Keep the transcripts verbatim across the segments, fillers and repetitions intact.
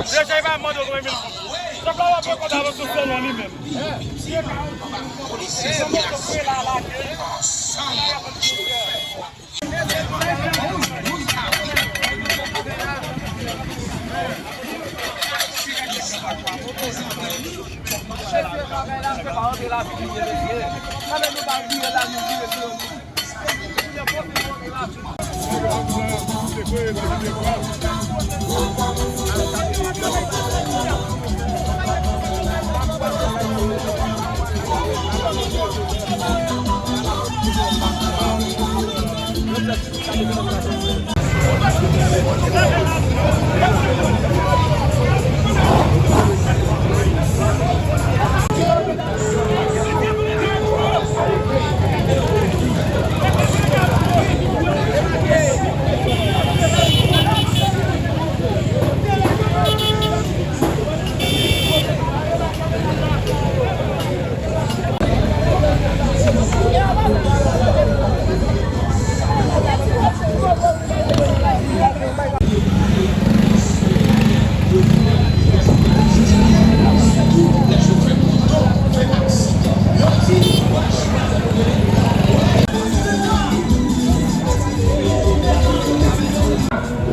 Deja, li pa mande w konbyen mil goud. Chèf la w ap rekòt avans sou non li menm.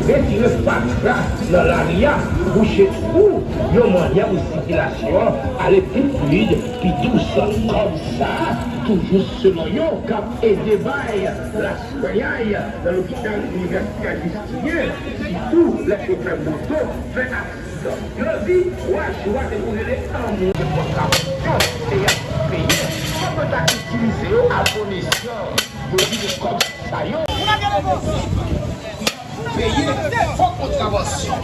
Retire fatra nan lari a, bouche twou, yon mannyè pou sikilasyon an ale pi fluid, pi dous. Kòb sa a, toujou selon yo, k ap ede bay laswenyay nan lopital inivèsitè Jistinyen, sitou lè chofè moto fè aksidan. Yo di twa jou a se pou rele anmwe. Kontravansyon ke y ap peye, fòk yo ta itilize yo a bon esyan. Yo di de kòb sa yo. Peye fo kontravansyon.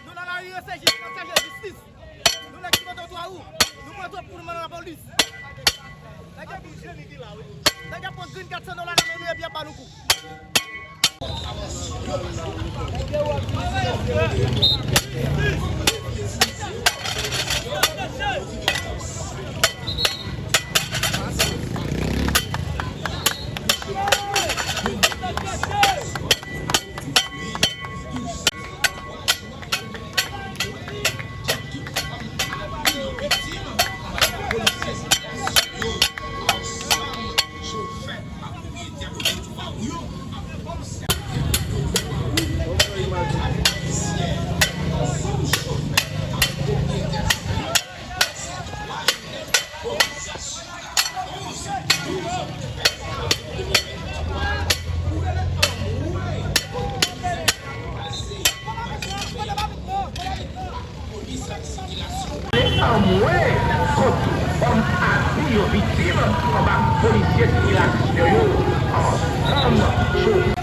Nou nan lari, yo se jis, yo se jistis. Nou nèg ki pote w twa ou, nou pote w pou nou mande lapolis. Nèg yo bouje nèg la, wi. Nèg yo pran grenn kat san dola nan men nou epi y ap ba nou kou. Anmwe kont òm abi yo viktim anba polisye sikilasyon yo. Ansanm, chofè.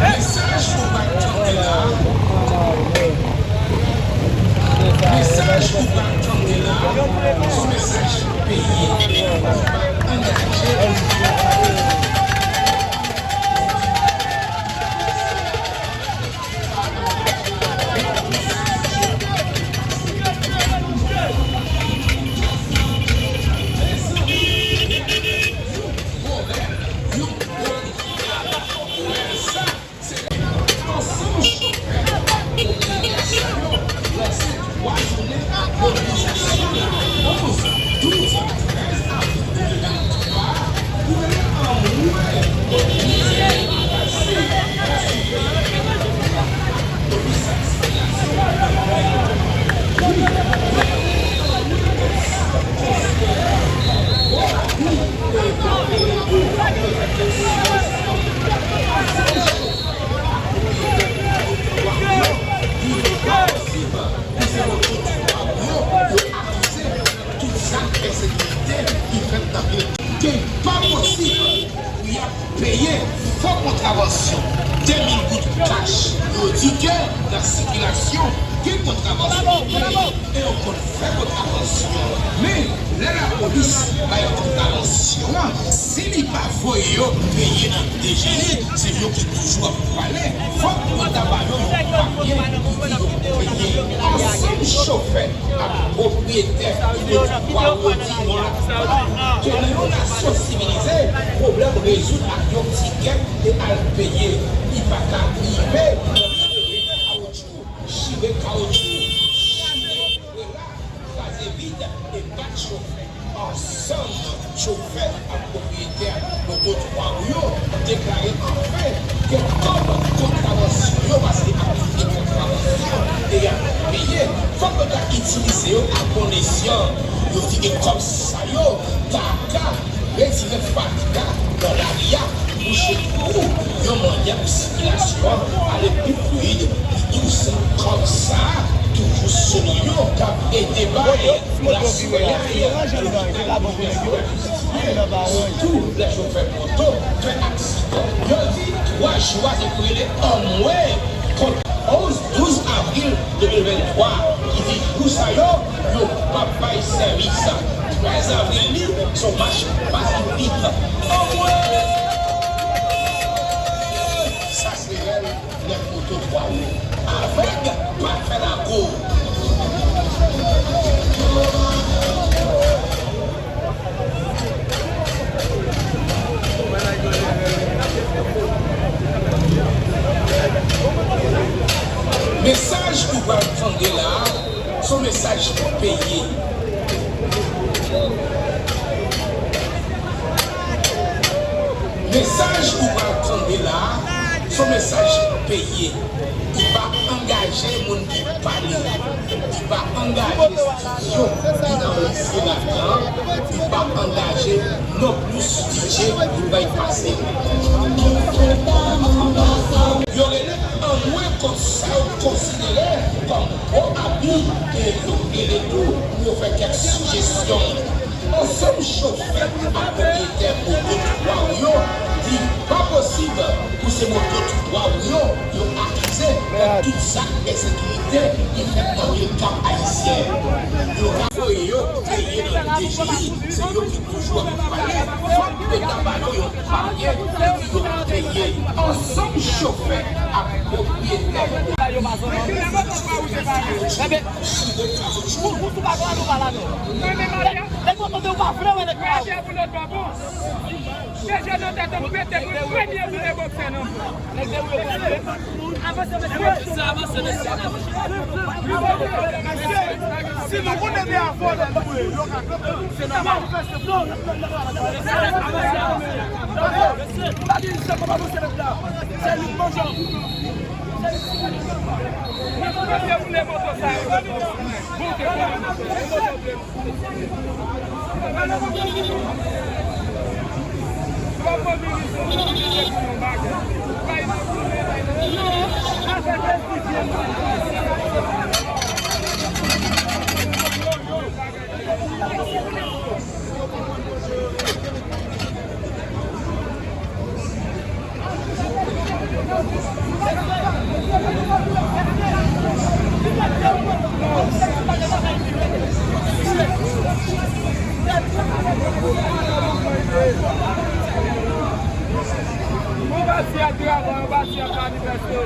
Mesaj ou pral tande la, mesaj ou pral tande la, se yon mesaj peye. Ou pa angaje pou Tout zak ensekirite ki fèt nan vil Kay pa posib pou y ap peye fo kontravansyon de mil goud kach. Yo di ke nan sikilasyon gen kontravansyon, e yo konn fè kontravansyon. Men, lè lapolis bay kontravansyon an, si li pa voye yo peye nan D G I, se yo ki toujou ap pale. Fòk yo ta ba yo yon papye ki di yo peye. Ansanm chofè ak pwopriyetè ipo twa yo di nou aprann ke nan yon nasyon sivilize, pwoblèm rezoud ak yon tikèt e al peye. Li pa ka rive pou yo chire kawotchou, chire kawotchou, chire prela, kraze vit e bat chofè. Ansanm chofè ak pwopriyetè loto twa wou yo deklare anfen ke kòb kontravansyon yo, paske aktivite kontravansyon deja peye, fòk yo ta itilize yo a bon esyan. Yo di ke kòb sa yo ta ka retire fatra nan lari a, bouche twou, yon manyè pou sikilasyon an ale pi fluid, pi dous. Kòb sa a toujou selon yo k ap ede bay Laswè a, sitou lè chofè moto fè aksidan. Yo di twa jou a se pou rele anmwe kont onz, douz avril de mil venntwa, ki di jou sa yo, yo p ap bay sèvis. Trèz avril li, se yon mach pasifik. Anmwe! Sa se rèl nèg moto twa wou. Avèg pa fè lakou. Mesaj ou pral tande la a, se yon mesaj peye. Mesaj ou pral tande la a, se yon mesaj peye. Li pa angaje moun ki pale. Li pa angaje estidyo ki anrejistre ladan an. Li pa angaje nonplis D J ki bay pase. Yo rele anmwe kont sa yo konsidere kòm gwo abi e yo rele tou pou yo fè kèk sijesyon. Ansanm chofè ak pwopriyetè moto twa wou yo di pa posib pou se moto twa wou yo yo akize nan tout zak ensekirite ki fèt nan vil Kap Ayisyen. Yo ka voye yo peye nan D G I, se yo ki toujou ap pale, fòk yo ta ba yo yon papye pou yo peye. Ansanm chofè ak pwopriyetè. Ou, ou sou patwon an, nou pa la non. Lè, lè nou tande ou pa vle wè nèg pa ou. Deja nan tèt an, m pete pou premye boule boksè nan. Nèg de ou yo kontinye. Avanse, mesye. Avanse, mesye. Si nou konnen de avò nan nou, yo ka kanpe. Se nòmal. Avanse, avanse. Avanse, mesye. Ou pa gen jan pou avanse nèt la. Se yon bon jan.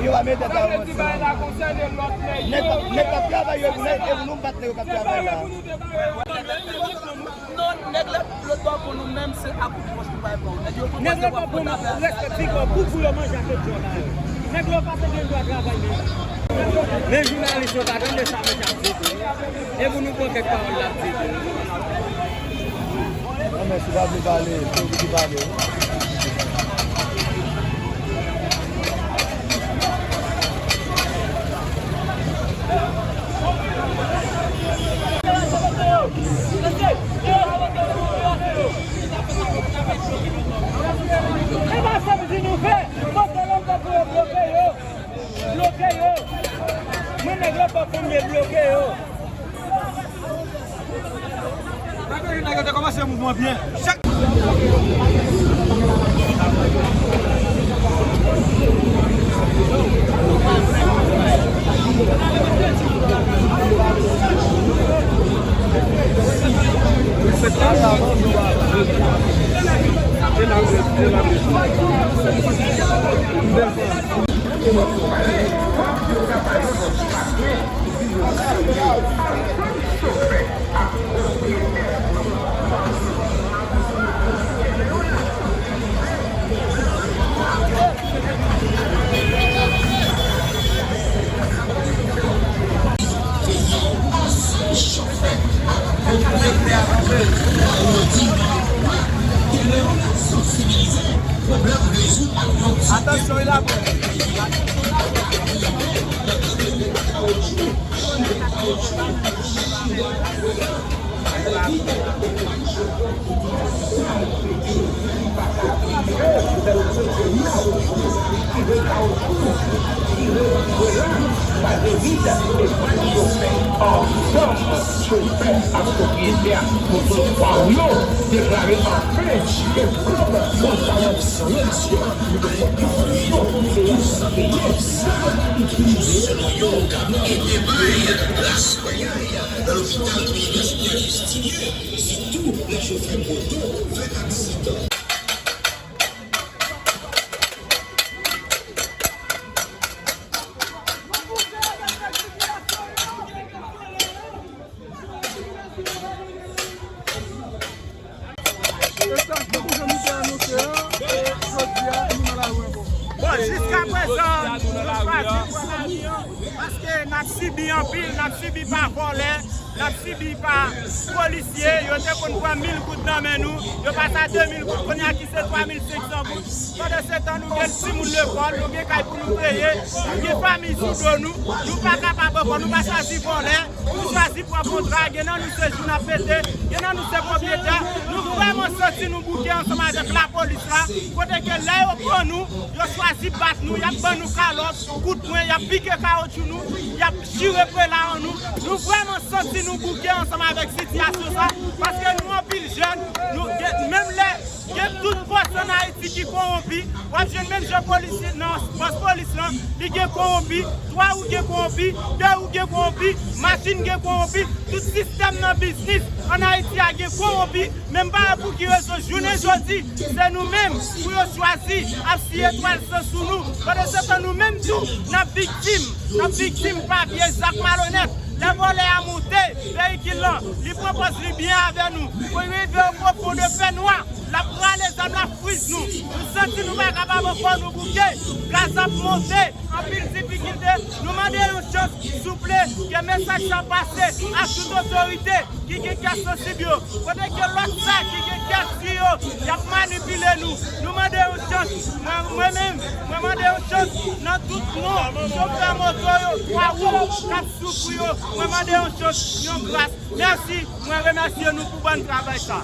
Yo va mete ta yo ansanm. Nèg k ap, nèg k ap travay yo, e pou nèg, e pou nou bat nèg yo k ap travay la. Non, nèg lòt, lòt bò pou nou menm, se ak kout wòch nou va pran. Nèg yo pou Nèg lòt bò pou nou, respè ti kò, pou, pou yo manje ak lòt jò la yo. Nèg yo pa te gen dwa travay menm. Men jounalis yo ta tande sa mesye ap di tou. E pou nou pran kèk pawòl l ap di tou. Non, men si w pa vle pale, se ou ki pale. E pa sa m di nou fè, kote lòt bò pou yo bloke yo. Bloke yo. Mwen nèg lòt bò pou m ye bloke yo. Nèg yo te kòmanse mouvman byen. Chak Atansyon, e la. Chofè ak pwopriyetè moto twa wou yo deklare anfen ke kòb kontribisyon yo se yon peye. Selon yo, e te bay gras nan lopital Inivèsitè Jistinyen, sitou lè chofè moto fè aksidan. Bon, jiska prezan, nou chwazi pran lari an, paske n ap sibi anpil, n ap sibi pa vòlè, n ap sibi pa polisye, yo te konn pran mil goud nan men nou, yo pase a de mil goud, kounye a ki se twa mil senk san goud. Pandansetan, nou gen timoun lekòl, nou gen kay pou nou peye, nou gen fanmiy sou do nou, nou pa kapab ankò, nou pa chwazi vòlè, nou chwazi pran kontra, gen nan nou se jou n ap pete, gen nan nou se pwopriyetè, nou vrèman santi nou bouke ansanm avèk lapolis la, kote ke lè yo pran nou, yo chwazi bat nou, y ap ban nou kalòt, kout pwen, y ap pike kawotchou nou, y ap chire prela an nou, nou vrèman santi nou bouke ansanm avèk sitiyasyon sa, paske nou anpil jèn, nou, menm lè Gen tout pòs ann Ayiti ki kowonpi. W ap jwenn menm jan polisye nan pòs polis lan, li gen kowonpi, twa wou gen kowonpi, de wou gen kowonpi, machin gen kowonpi, tout sistèm nan biznis ann Ayiti a gen kowonpi, men m pa wè pou ki rezon jounen jodi, se nou menm pou yo chwazi ap siye twal san sou nou. Pandansetan nou menm tou, n ap viktim, n ap viktim pa vye zak malonèt. Lè vòlè a monte, veyikil lan, li pran pòz li byen avè nou. Pou rive o pwofon de fènwa, l ap rale zam, l ap friz nou. Nou santi nou pa kapab ankò, nou bouke. Gaz ap monte, anpil difikilte. Nou mande yon chans, souple, ke mesaj sa pase ak tout otorite ki gen kè sansib yo. Kote ke lòt sa ki gen kè di yo, y ap manipile nou. Nou mande yon chans. Mwen, mwen menm, mwen mande yon chans nan tout non chofè moto yo, twa wou, k ap soufri yo. Mwen mande yon chans, yon gras. Mèsi, mwen remèsye nou pou bòn travay sa.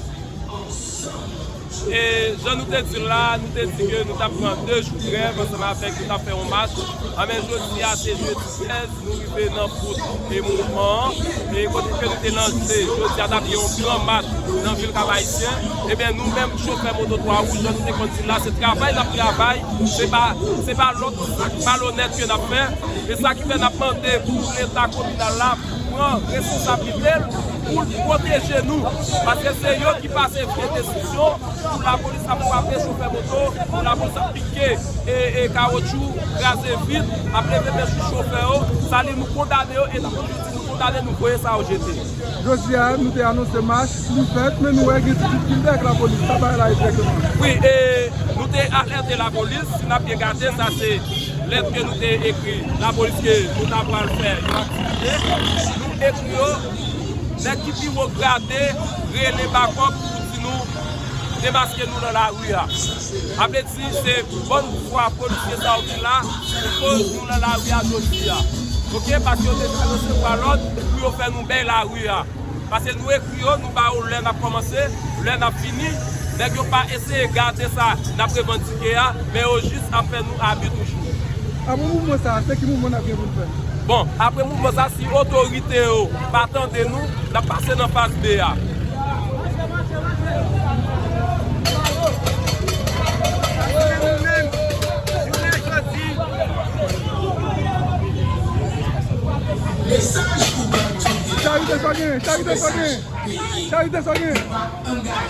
E jan nou te di l la, nou te di ke nou t ap pran de jou grèv ansanm avèk, nou t ap fè yon mach. Anben, jodi a, se jedi sèz, nou rive nan bout e mouvman an. E kote ke nou te lanse, jodi a, t ap gen yon gran mach nan vil Kap Ayisyen. Ebyen, nou menm, chofè moto twa wou, jan nou te konn di l la, se travay n ap travay, se pa, se pa lòt zak malonèt ke n ap fè. E sa ki fè n ap mande pou Leta kominal la, pran responsablite l pou l pwoteje nou. Paske se yo ki pase vye desizyon pou lapolis ap frape chofè moto, pou lapolis ap pike e, e kawotchou, kraze vit, ap leve men sou chofè yo. Sa li nou kondane yo e n ap toujou di nou kondane, nou voye sa yo jete. Jodi a, nou te anonse mach li fèt, men nou wè gen ti difikilte ak lapolis. Sa bagay la egzakteman? Wi, e nou te alète lapolis, si n ap byen gade, sa se lèt ke nou te ekri lapolis ke nou ta pral fè yon aktivite. Nou ekri yo, nèg ki pi wo grade rele bakòp pou di nou demaske nou nan lari a. Sa vle di se bòn fwa polisye sa yo ki la pou koz nou nan lari a jodi a. Oke, paske yo deja resevwa lòd pou yo fè nou bèy lari a. Paske nou ekri yo, nou ba yo lè n ap kòmanse, lè n ap fini. Nèg yo pa eseye gade sa n ap revandike a, men yo jis ap fè nou abi toujou. Apre mouvman sa a, se ki mouvman n ap gen pou n fè? Bon, apre mouvman sa, si otorite yo pa tande nou, n ap pase nan faz B a. Mesaj pou Bantouke. Charite sa gen, charite sa gen, charite sa gen.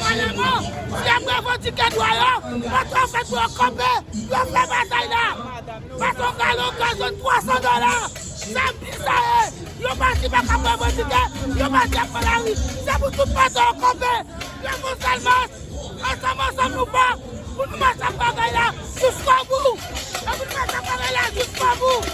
Genèraman, si y ap revandike dwa yo, patwon fèt pou yo kanpe, yo fè batay la. Patwon gade yo ka jwenn twa san dola. Sa bizarre. Yon pati pa ka revandike, yon pati ap pran lari. Se pou tout patwon kanpe. Yon pou sèl mas. Ansanm, ansanm nou fè pou nou mache ak bagay la jiskobou. E pou nou mache ak bagay la jiskobou.